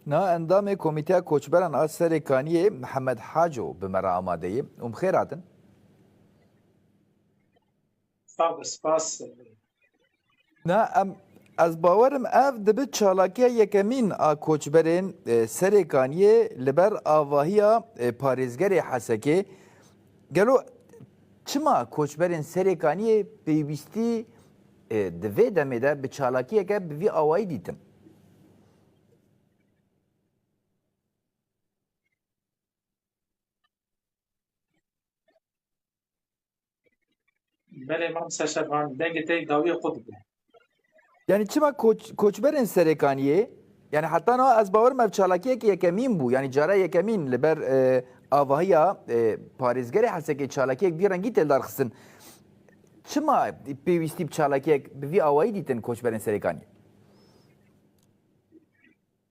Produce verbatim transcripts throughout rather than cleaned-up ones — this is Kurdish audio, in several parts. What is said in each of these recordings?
Na endamê Komîteya Koçberan a Serêkaniyê Mihemed Haco bi me re amade ye. Hûn bi xêr hatin. Sağ ol, spas. Na em, ez bawerim ev dibe çalakiya yekemîn a koçberên, e, Serêkaniyê li ber avahiya, e, parêzgerê Hesekê. Gelo çima koçberên Serêkaniyê pêwîstî, e, di vê demê de bi çalakiyeke bi vî awayî dîtin? Belê, Mam Seşervan, dengê te dawiyê xwe dide. Yani çima koç-, koçberên Serêkaniyê, yani heta niha ez bawerim ev çalakiyek yekemîn bû, yani cara yekemîn li ber, e, avahiya, e, parêzgerê Hesekê çalakiyek vî rengî tê darxistin. Çima pêwîstî bi çalakiyek bi vî awayî dîtin koçberên Serêkaniyê?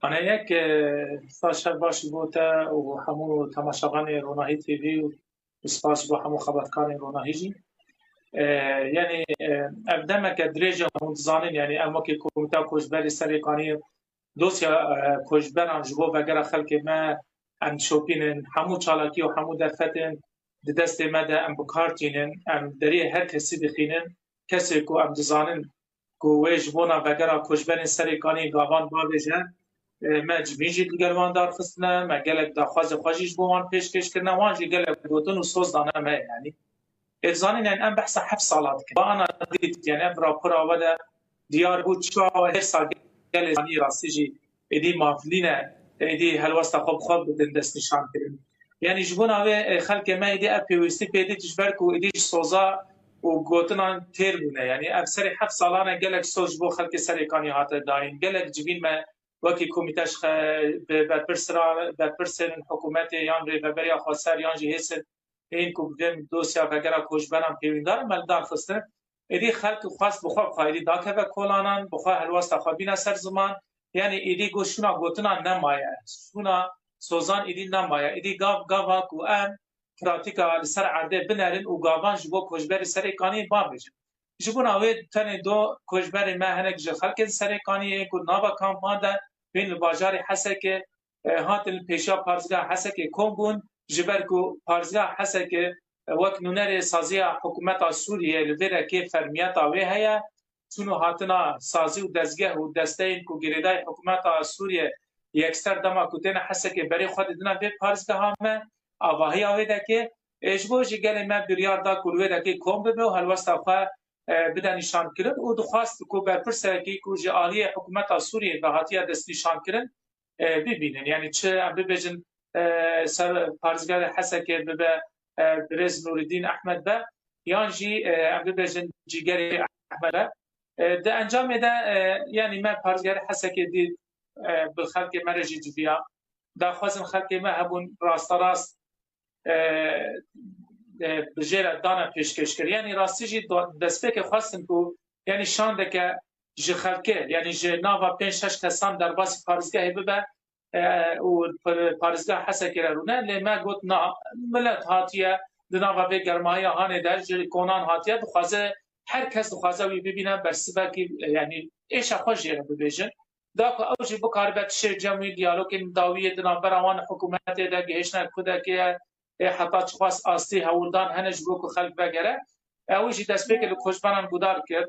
Ana yek, e, saet şer baş bo te û hemû temaşevanê Ronahî T V û spas bo hemû xebatkarên Ronahî jî. E, yani, e, ev demeke dirêj e, hûn dizanin, yani em wekî Komîteya Koçberî Serêkanî dosya, e, koçberan ji bo vegera xelkê me em dişopînin, hemû çalakî û hemû derfetên di destê me de em bi kar tînin, em deriyê her kesî dixînin, kesê ku em dizanin ku wê ji bona vegera koçberên Serêkanî gavan bavêje, e, me civîn jî digel wan darxistine, me gelek daxwazê xwe jî ji bo wan pêşkêş kirine, wan jî gelek gotin û soz dane me, yanî. Ê, dizanin, yanî, em behsa heft sala dikin. Ba ana dît, yanî, ev rapora we de diyar bû, çawa hêrsa gelê zanî rastî jî êdî maflî ne, êdî helwesta xwe bi xwe bidin destnîşankirin. Yanî, ji bona wê, e, xelkê me êdî ev pêwîstî pê dît, ji ber ku êdî ji soza û gotinan têr bûne. Yanî, ev serê heft salan e gelek soz ji bo xelkê Serêkanî hate dayîn. Gelek civîn me wekî komîte ji xe-, bi berpirsra-, berpirsên hikûmetê yan rêveberiya xweser yan jî hêsên ên ku bi vê dosya vegera koçberan pêwîndar in, me li dar xistin. Êdî xelk xwest bi xwe, bi xwe êdî dakeve kolanan, bi xwe helwesta xwe bîne ser ziman. Yanî êdî got şûna gotinan nemaye. Şûna sozan êdî nemaye. Êdî gav, gava ku em pratîka li ser erdê binerin û gavan ji bo koçberê Serêkaniyê bavêjin. Ji bona wê tenê do koçberê me hinek ji xelkên Serêkaniyê ku nava kampan de bên li bajarê Hesekê, e, hatin li pêşiya Parêzgeha Hesekê kom bûn, ji ber ku Parêzgeha Hesekê, e, wek nûnerê saziya hikûmeta Sûriyê li vê re kê fermiyeta wê heye, çûn û hatina sazî û dezgeh û desteyên ku girêdayî hikûmeta Sûriyê yekser dema ku têne Hesekê berê xwe didine vê parêzgeha me, avahiya wê dike. Ê, ji bo jî gelê me biryar da ku li wê dekê kom bibe û helwesta xwe, e, bide nîşankirin û dixwest ku berpirsekî ku ji aliyê hikûmeta Sûriyê ve hatiye destnîşankirin, e, bibînin. Yanî çi em bibêjin, e, ser parêzgarê Hesekê bibe, e, birêz Nûreddîn Ehmed be, yan jî, e, em bibêjin Cîgerê Ehmed be. E, di encamê de, e, yanî me parêzgarê Hesekê dît, e, bi xelkê me re jî civiya. Daxwazin xelkê me hebûn rasterast, e, e, bi jê re dane pêşkêş kir. Yanî rastî jî do-, destpêkê xwestin ku, yanî şandeke ji xelkê, yanî ji nava pênc şeş kesan derbasî parêzgehê bibe, e, û par-, parêzgeha Hesekê re rûne. Lê me got, na, milet hatiye di nava vê germahiya hanê de ji konan hatiye, dixwaze, her kes dixwaze wî bibîne, bersivekî, e, yanî êşa xwe jê re bibêjin. Da ku ew jî bikaribe tiştê cem wî diyalogên dawiyê di navbera wan û hikûmetê de gihiştine kudekê ye, ê heta çiqas astî hewldan hene ji bo ku xelk vegere. Ew jî destpêkê li koçberan guhdar kir.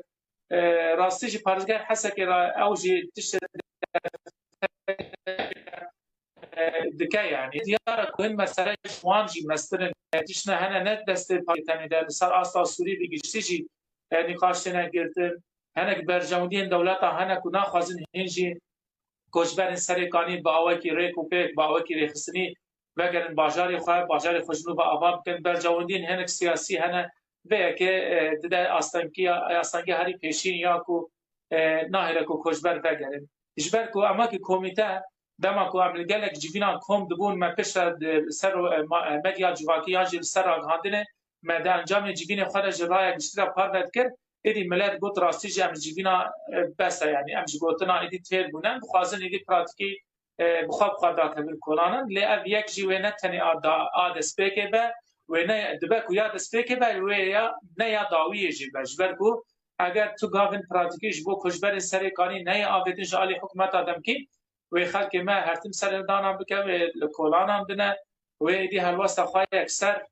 E, rastî jî parêzger Hesekê re ew jî tiştê e, dike, yanî. Diyar e ku hin mesele ji wan jî mestir in. E, tiştine hene ne destê parê tenê de, li ser asta Sûrî bi giştî jî, e, nîqaş têne girtin. Hinek berjewendiyên dewleta hene ku naxwazin hîn jî koçberên Serêkanî bi awekî rêk û pêk, bi awekî rêxistinî vegerin bajarê xwe, bajarê xwe ji nû ve ava bikin. Berjewendiyên hinek siyasî hene, vê yekê, e, dide astengiya, astengiya herî pêşîn ya ku, e, nahêle ku koçber vegerin. Ji ber ku em wekî komîte, dema ku em li gelek civînan kom dibûn, me piştre di ser, e, ma-, e, medya civakî yan jî li ser ragihandinê, me di encamê civînê xwe de ji raya giştî re parve dikir, êdî milet got, rastî jî em ji civîna, e, bes e, yanî em ji gotina êdî têr bûne, dixwazin êdî pratîkî, e, bi xwe bi xwe dakevin kolanin. Lê ev yek jî wê ne tenê a da-, a destpêkê be, wê ne dibe ku ya destpêkê be, wê ya ne ya dawiyê jî be. Ji ber ku eger tu gavin pratîkî ji bo koçberên Serêkanî neyê avêtin ji alî hikûmeta demkî, wê xelkê me her tim serê danan bike, wê li kolanan bine, wê êdî helwesta xwe yekser,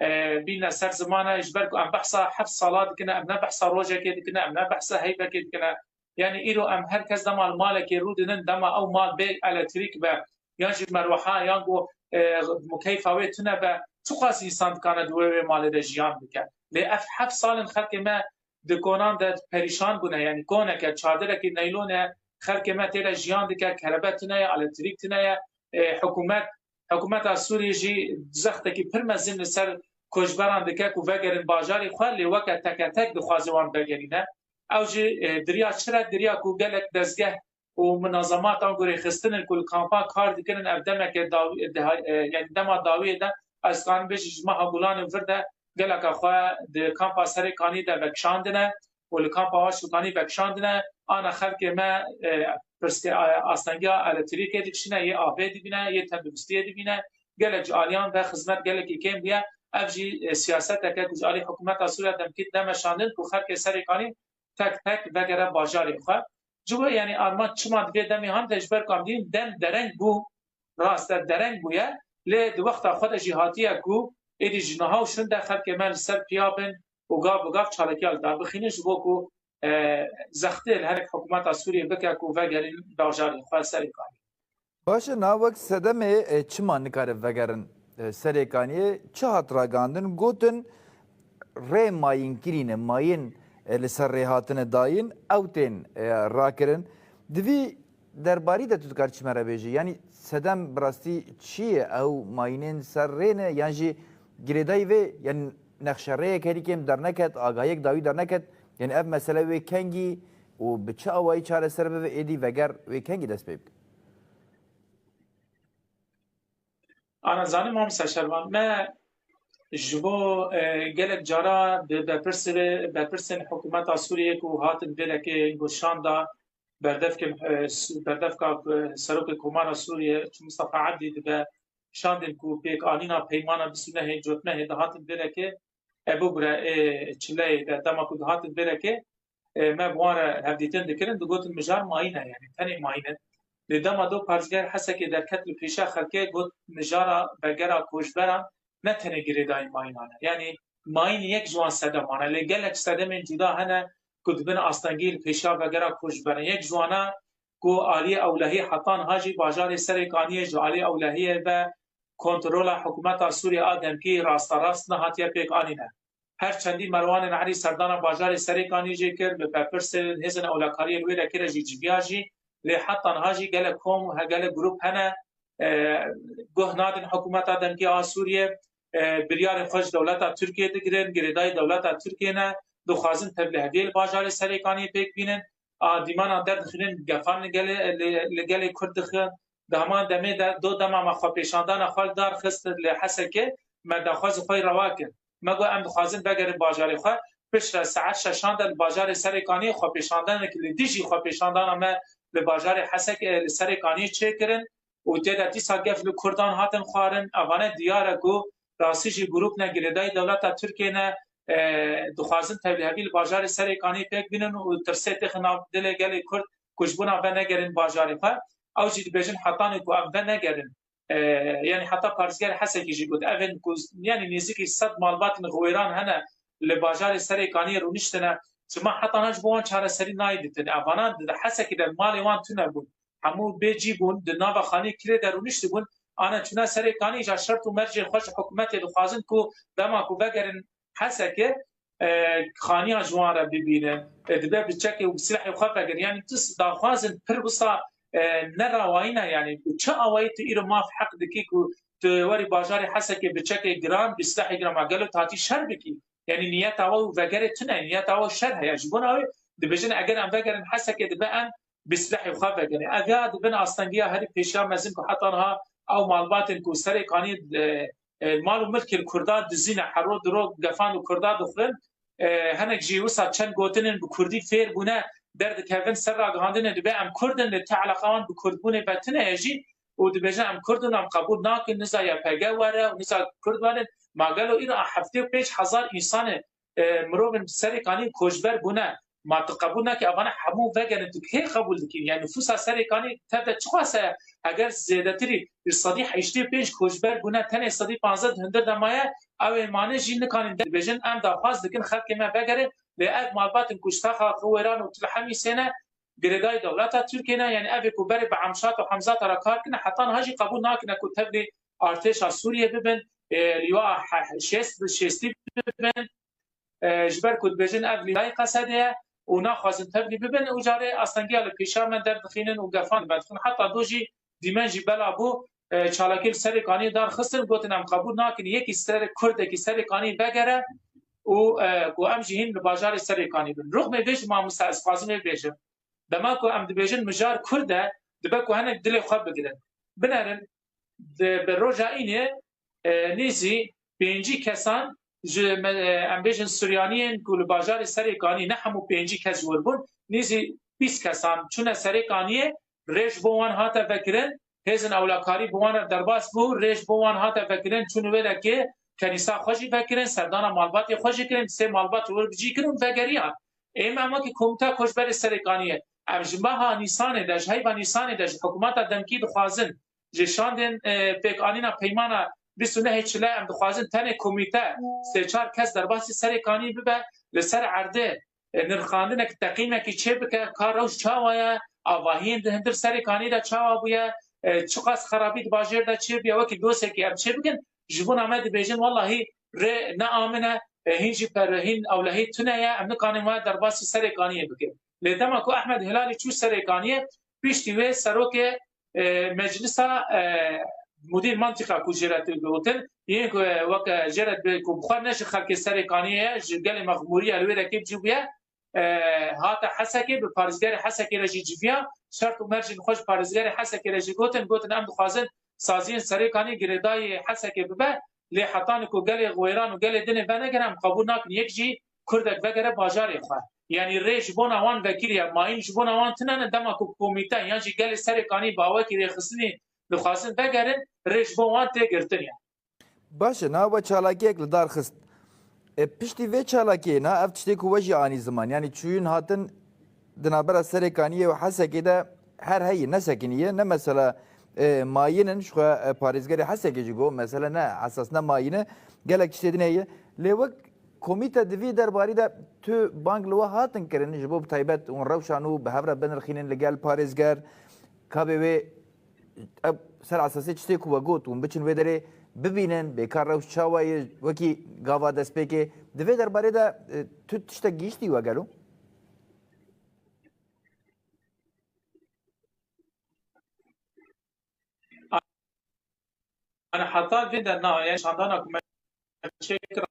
e, bîne ser ziman e, ji ber ku em behsa heft sala dikine, em ne behsa rojekê dikine, em ne behsa heyvekê dikine. Yani îro em her kes dema li malekê rû dinin, dema ew mal bê elektrîk be, yan jî merweha, yan ku, e, mukeyfa wê tune be, çiqas însan dikane di wê, wê malê de jiyan bike. Lê ev heft sal in xelkê me di konan de perîşan bûne, yani koneke, çadirekî neylon e, xelkê me tê de jiyan dike, kerebe tune ye, elektrîk tune ye, e, hikûmet, hikûmeta Sûriyê jî zextekî pir mezin li ser koçberan dike ku vegerin bajarê xwe, lê weke teke tek dixwaze wan vegerîne. Ew jî, e, diriya çi re? Diriya ku gelek dezgeh û minazematan ku rêxistin in ku li kampa kar dikirin, ev demeke dawî, e, deha-, e, yani dema dawiyê de ez karim bêjim ji meha Gulanê vir de geleka xwe di kampa Serê Kanî de vekişandine û li kampa Aşûkanî vekişandine. Ana xelkê me, e, pirsgirê, e, astengiya elektrîkê dikişîne, yê avê dibîne, yê tenduristiyê dibîne. Gelek ji aliyan ve xizmet gelekî kêm bûye. Ev jî, e, siyaseteke ku ji alî hikûmeta Sûriya demkî de meşandin ku xelkê Serê Kanî tek tek vegere bajarê xwe. Ji bo, yani, armanc çima di vê demê han de, ji ber ku em dîn dem dereng bû, rast e, dereng bûye, lê di wexta xwe de jî hatiye ku êdî ji niha û şûn de xelkê me li ser piya bin û gav bi gav çalakiya li dar bixînin, ji bo ku, e, zextê li herek hikûmeta Sûriyê bike ku vegerîn bajarê xwe Serê Kanî. Baş e, niha wek sedemê, e, çima nikare vegerin, e, Serê Kaniyê? Çi hat ragihandin? Gotin, rê mayînkirî ne, mayîn, e, li ser rê hatine dayîn, ew tên, e, rakirin. Di vî derbarî de tu dikar çi me re bêjî? Yanî sedem bi rastî çi ye? Ew mayînên ser rê ne, yan jî girêdayî vê, yanî nexşerêyek herî kêm derneket, agahiyek dawî derneket, yanî ev mesele wê kengî û bi çi awayî çareser bibe, êdî veger wê kengî dest pê bike? Ana, zanî mamoste Şervan, me ji bo, e, gelek cara bi berpirsê-, berpirsên hikûmeta Sûriyê ku hatin vê lekê got şanda berdevkên, e, s-, berdevka, e, Serokê Komara Sûriyê Mustafa Ebdî dibe şandên ku pêkanîna peymana bîst û nehê Cotmehê dihatin vê lekê, e, bibûre, ê, çileyê de dema ku dihatin vê lekê, e, me bi wan re hevdîtin dikirin, digotin mijar mayîn e, yani tenê mayîn e. Lê dema do parêzger Hesekê derket li pêşiya xelkê, got mijara vegera koçberan ne tenê girêdayî mayînan e. Yani mayîn yek ji wan sedeman e, lê gelek sedemên cuda hene ku dibin astengî li pêşiya vegera koçberan. Yek ji wana ku aliyê ewlehî heta niha jî bajarê Serê Kaniyê ji aliyê ewlehiyê ve kontrola hikûmeta Sûriye a demkî rasterast nehatiye pêk anîne. Her çendî Merwanên Erî serdana bajarê Serê Kaniyê jê kir, bi berpirsên hêzên ewlekariyê li wê lekê re jî civiya jî, lê heta niha jî gelek kom, he, gelek grûp hene, e, guh nadin hikûmeta demkî a Sûriyê, e, biryarên xwe ji dewleta Tirkiyê digirin, girêdayî dewleta Tirkiyê ne, dixwazin tevliheviyê li bajarê Serê Kaniyê pêk bînin, a dîmana derdixînin, gefan li gelê, li, li gelê Kurd dixin. Di heman demê de do dema me xwepêşandana xwe li dar xist li Hesekê, me daxwazê xwe yî rewa kir. Me got, em dixwazin vegerin bajarê xwe. Piştre saet şeşan de li bajarê Serê Kaniyê xwepêşandanek li dijî xwepêşandana me li bajarê Hesekê, li Serê Kaniyê çêkirin û tê de dîsa gef li Kurdan hatin xwarin. Evane diyar e ku rastî jî grûp ne, girêdayî dewleta Tirkiyê ne, e, dixwazin tevlihevî li bajarê Serê Kaniyê pêk bînin û tirsê têxin nav dilê gelê Kurd ku ji bona venegerin bajarê xwe. Ew jî dibêjin hetanê ku em venegerin, e, yani heta parêzger Hesekî jî got, ev ên ku, yani nêzîkî sed malbatên xwêran hene li bajarê Serê Kaniyê rûniştine, çima heta niha ji bo wan çareserî nayê ditin? Evana di Hesekî de malê wan tune bûn. Hemû bê cî bûn, di nava xanî kirê de rûniştibûn, ana çûne Serê Kaniyê, îja şert û mercên xwe ji hikûmetê dixwazin ku dema ku vegerin Hesekê, e, xaniya ji wan re bibînin. E, dibe bi çekê û bi silehê xwe vegerin. Yani tu s-, daxwazin pir wisa, e, nerawayî ne. Yani bi çi awayî tu îro maf heq dikî ku tu werî bajarê Hesekê bi çekê giran, bi silehê giran, ma gelo tu hatî şer bikî? Yani niyeta we û vegerê tune, niyeta we şer heye. Ji bona wê dibêjin eger em vegerin Hesekê dibe em bi silehê xwe vegerin. Ev ya dibin astengiya herî pêşiya mezin ku heta niha ew malbatên ku Serê Kaniyê, e, e, mal û milkê li Kurda dizîne, hero diro gefan li Kurda dixwin. E, hinek jî wisa çend gotinên bi Kurdî fêr bûne derdikevin ser ragihandinê, dibe em Kurd in, lê ti eleqa wan bi Kurdbûnê ve tune ye jî û dibêjin em Kurd in, em qebûl nakin, niza Y P G were û niza Kurd werin. Ma gelo îro a heftê û pênc hezar însanê, e, mirovên Serê Kaniyê koçber bûne. Ma tu qebûl nakî, evana hemû vegerin, tu kê qebûl dikî? Yani nüfusa Serêkanî tev de çiqas e? Eger zêdetirî sedî heştê pênc koçber bûne, tenê sedî panzdeh di hundir de maye, ew ê mane jî nikanin dibêjin, em daxwaz dikin xelkê me vegerin, lê ev malbatên ku ji taxa xwe wêran û tilhemî sêne, girêdayî dewleta Tirkiyê ne, yani ev ê ku berê bi Emşat û Hemzata re kar kine, heta niha jî qebûl nakine ku tevlî artêşa Sûriyê bibin, e, lîwa he-, şêst, şêstî bibin, e, ji ber ku dibêjin ev lîdayî Qesedê ye û naxwazin tevlî bibin û carê astengiya li pêşa me derdixînin û gefan li me dixin. Heta do jî dîmen jî bela bû, e, çalakiyê li Serêkaniyê dar xistin, gotin em qebûl nakin yekî ser, Kurdekî Serêkaniyê vegere û, e, ku em jî hîn li bajarê Serêkaniyê bin. Ruxmê vê jî mamoste ez xwazim vê bêjim. Dema ku em dibêjin mijar Kurd e, dibe ku hinek dilê xwe bigirin. Binerin, di, bi roja înê, e, nêzî pêncî kesan ji me-, e, em bêjin Suryaniyên ku li bajarê Serêkanî, ne hemû pêncî kes ji wir bûn, nêzî bîst kesan çûne Serêkaniyê, rê ji bo wan hate vekirin, hêzên ewlekarî bi wan re derbas bû, rê ji bo wan hate vekirin, çûn wê dekê kenîsa xwe jî vekirin, serdana malbatê xwe jî kirin, sê malbat ji wir bi cî kirin û vegeriyan. Ê me wekî Komîta Koçberê Serêkaniyê, em ji meha Nîsanê de, ji heyva Nîsanê de ji hikûmeta demkî dixwazin, ji şandên, e, pêkanîna peymana bîst û nehê çile em dixwazin tenê komîte sê çar kes derbasî Serêkaniyê bibe, li ser erdê, e, nirxandinek, teqîmekî çêbike, ka rewş çawa ye, avahiyên di hundir Serêkaniyê de çawa bûye, e, çiqas xerabî di bajêr de çêbûye, wekî dosekî em çêbikin, ji bona me dibêjin, wellahî rê ne amin e, e, hîn jî per-, hîn ewlehî tune ye, em nikarin waya derbasî Serêkaniyê bikin. Lê dema ku Ehmed Hilalî çû Serêkaniyê, piştî wê serokê, e, meclisa, e, mudîr mantîqa ku jê re tê gotin, yên ku, e, wek, e, jê re dibê ku bi xwe ne ji xelkê Serêkaniyê ye, ji gelê mexmûrî ye, li wê re kê bi cî bûye, e, hate Hesekê, bi parêzgerê Hesekê re jî civiya, şert û mercên xwe ji parêzgerê Hesekê re jî gotin, gotin, em dixwazin saziyên Serêkanî girêdayî Hesekê bibe, lê hetanî ku gelê wêran û gelê dinê venegere, em qebûl nakin yek jî Kurdek vegere bajarê xwe. Yanî rê ji bona wan vekiriye, mayîn ji bona wan tune ne, dema ku komîte yan jî gelê Serêkanî bi awekî rêxistinî dixwazin vegerin, rê ji bo wan tê girtin ye. Baş e, niha we çalakiyek li dar xist. E, piştî vê çalakiyê, niha ev tiştê ku we jî anî ziman, yanî çûyîn hatin di navbera Serêkaniyê û Hesekê de her heyî, ne sekiniye, ne mesela, e, mayîn in, ji xwe, e, parêzgerê Hesekê jî got, mesele ne esas, ne mayîn e, gelek tiştê din heye. Lê wek komîte di vî derbarî de tu bang li we hatin kirin, ji bo bi taybet hûn rewşa nû bi hev re binirxînin li gel parêzger, ka bê wê ev ser esasê tiştê ku we got, hûn biçin wê derê bibînin, bêkar rewş çawa ye, wekî gava destpêkê. Di vê derbarê de, e, tu tiştek gihîştî we gelo? Ana heta vê de na, yani şandana ku me çêkir,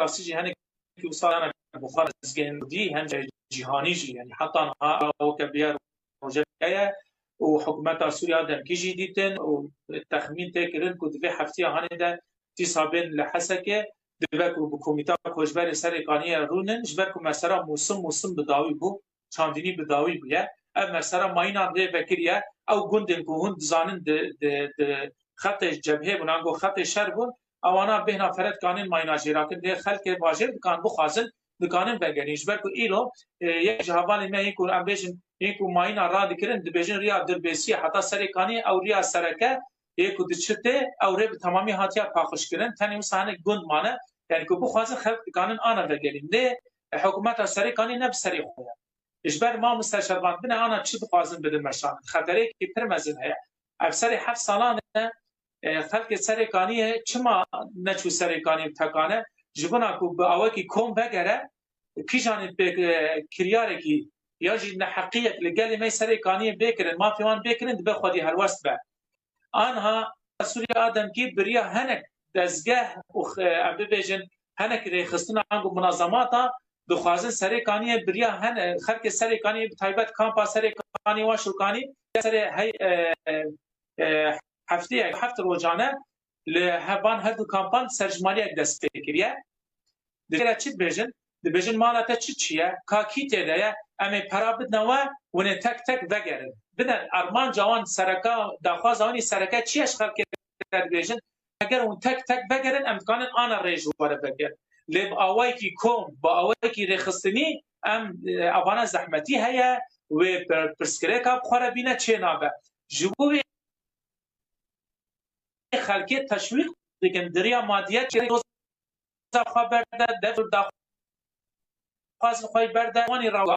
rastî jî hinekî wisa ne bi xwe re dizgehên kurdî, hem jî cîhanî jî, yani heta niha weke bûyer rojevê ye û hikûmeta Sûriya demkî jî dîtin û texmîn tê kirin ku di vê heftiya hanê de dîsa bên li Hesekê dibe ku bi Komîta Koçberê Serêkaniyê rûnin, ji ber ku mesela mûsim, mûsim bi dawî bû, çandinî bi dawî bûye. Ev mesela mayînan rê vekiriye. Ew gundên ku hûn dizanin di, di, di xetê cebhê bûn, ango xetê şer bûn, ewana bêhna fere dikanên mayîna jê rakin. Lê xelkê bajêr dikan bixwazin, dikanin vegerîn. Ji ber ku îro, e, yek ji hevalên me yên ku em bêjin, yên ku mayîna radikirin, dibêjin riya Dirbêsiyê heta Serêkaniyê, ew riya sereke yê ku diçitê, ew rê bi temamî hatiye paqijkirin. Tenê wisa hinek gund mane, yani ku bixwazin xelk dikanin ana vegerîn. Lê, e, hikûmeta Serêkaniyê ne bi serê xwe ye. Ji ber mamoste Şervan, bine ana çi dixwazin bidin meşandin. Xetereyekî pir mezin heye. Ev serê heft salan e, e, xelkê Serêkaniyê çima neçû Serêkaniyê bi tekane? Ji bona ku bi awekî kom vegere, kîjanê pêk, e, kiryarekî ya jî neheqiyek li gelê me Serêkaniyê bê kirin, mafê wan bê kirin, dibe xwedî helwest be. Anha Sûriya a demkî bi riya hinek dezgeh û x-, em bibêjin hinek rêxistina ango munazamata dixwazin Serêkaniyê bi riya hin-, xelkê Serêkaniyê, bi taybet kampa Serêkaniyê Waşûkanî, serê hey, e, e, hefteyek, heft rojane li hevan her du kampan serjimariek dest pê kiriye. Divê re çi dibêjin? Dibêjin mala te çi çi ye? Ka kî tê de ye? Em ê pera bidine we, hûn ê tek tek vegerin. Bidin, armanca wan sereka, daxwaza wan î sereke çi ye ji xelkê re dibêjin? Eger hûn tek tek vegerin, em dikanin ana rê ji we re vegerin. Lê bi awayekî kom, bi awayekî rêxistinî, em, e, evana zehmetî heye, wê pir-, pirsgirêka bi xwe re bîne çê nabe. Ji bo wê xelkê teşwîq dikin, di riya madiyet doza xwe berde, dev daxwazin xwe berde, wanî rawa.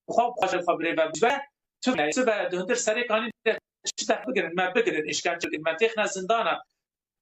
Xwe bixwaze xwe birêve bibe. Tu, tu be di hundir Serêkanî de çi deh bigirin, me bigirin, îşkence bigirin, me têxine zindana.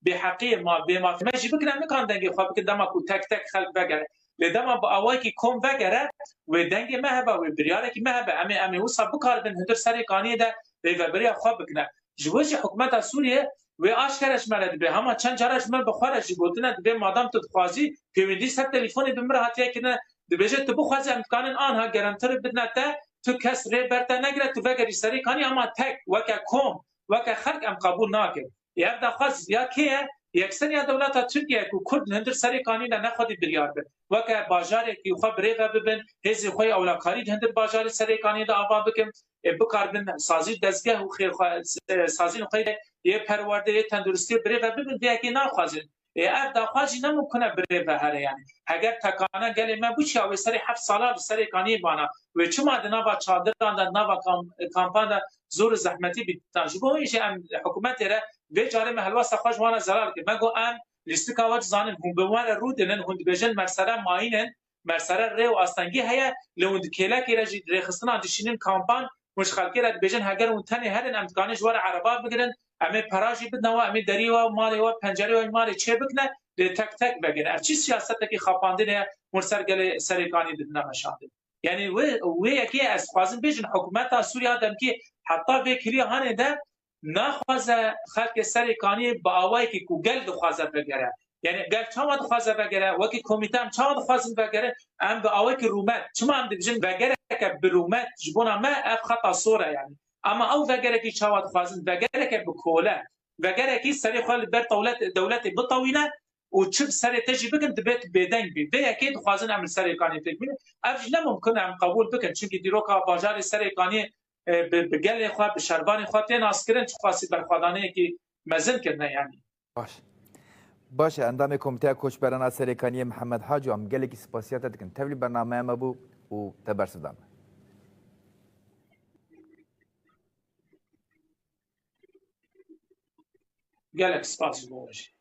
Bêheqiyê ma, bêmafî me jî bikin, em nikan dengê xwe bikin, dema ku tek tek xelk vegere. Lê dema bi awayekî kom vegere, wê dengê me hebe, wê biryarekî me hebe, em ê, em ê wisa bikaribin hundir Serêkaniyê de rêvebiriya xwe bikine. Ji bo jî hikûmeta Sûriyê wê aşkere ji me re dibe. Hema çend cara ji me bi xwe re jî gotine, dibe madam tu dixwazî, pêwendî ser telîfonê bi min re hatiye kirine, dibêje tu bixwazî em dikanin anha garantir bidine te, tu kes rê ber te negire, tu vegerî Serêkanî, ama tek, weke kom, weke xelk em qebûl nakin. Ê ev daxwaz ya kê ye? Yekseriya dewleta Tirkiye ku Kurd li hundir Serêkanî de ne xwedî biryar bin. Weke bajarekî xwe birêve bibin, hêzên xwe yê ewlekarî di hundir bajarê Serêkanî de ava bikin, ê bikaribin sazî dezgeh û xê-, xwe-, e, sazîn xwe yê perwerde, yê tenduristiyê birêve bibin, vê yekê naxwazin. Ê ev daxwaz jî ne mimkun e birêve here yanî. Heger tekane gelê me bû çiya wê serê heft sala li Serêkaniyê bana. Wê çima di nava çadiran de, di nava kam-, kampan de zor û zehmetî bîtan? Ji bo wê jî em hikûmetê re vê carê me helwesta xwe ji wan re zelal kir. Me got em lîstika we dizanin, hûn bi wan re rûdinin, hûn dibêjin mersere mayîn in, mersere rê û astengî heye, lê hûn di kêlekê re jî rêxistinan dişînin kampan, hûn ji xelkê re dibêjin heger hûn tenê herin em dikanin ji we re ereba bigirin, em ê pera jî bidine we, em ê deriyê we, malê we, pencereyê we, malê çê bikine, lê tek tek vegire. Ev çi siyasetekî xapandinê ye hûn ser gelê Serêkanî didine meşandin? Yanî wê, wê yekê ez dixwazim bêjin, hikûmeta Sûriya demkî heta vê kiliya hanê de naxwaze xelkê Serêkaniyê bi awayekî ku gel dixwaze vegere. Yanî gel çawa dixwaze vegere? Wekî komîte em çawa dixwazin vegere? Em bi awayekî rûmet, çima em dibêjin vegereke bi rûmet ji bona me ev xeta sor e yanî. Ama ew vegerekî çawa dixwazin? Vegereke bi kole. Vegerekî serê xwe li ber dewlet-, dewletê bitewîne û çi bi serê te jî bikin, dibê tu bêdeng bî. Vê yekê dixwazin em li Serêkanî têk bînin. Ev jî ne mimkun e em qebûl bikin. Çimkî dîroka bajarê Serêkaniyê, e, bi, bi gelê xwe, bi şervanê xwe tê naskirin, çiqasî berxwedaniyekî mezin kirine yanî. Baş. Baş e, endamê Komîteya Koçberana Serêkaniyê Mihemed Haco, em gelekî spasiya te dikin. Tevlî bernameya me bû û te bersiv da me. Gelek spas ji bo we jî.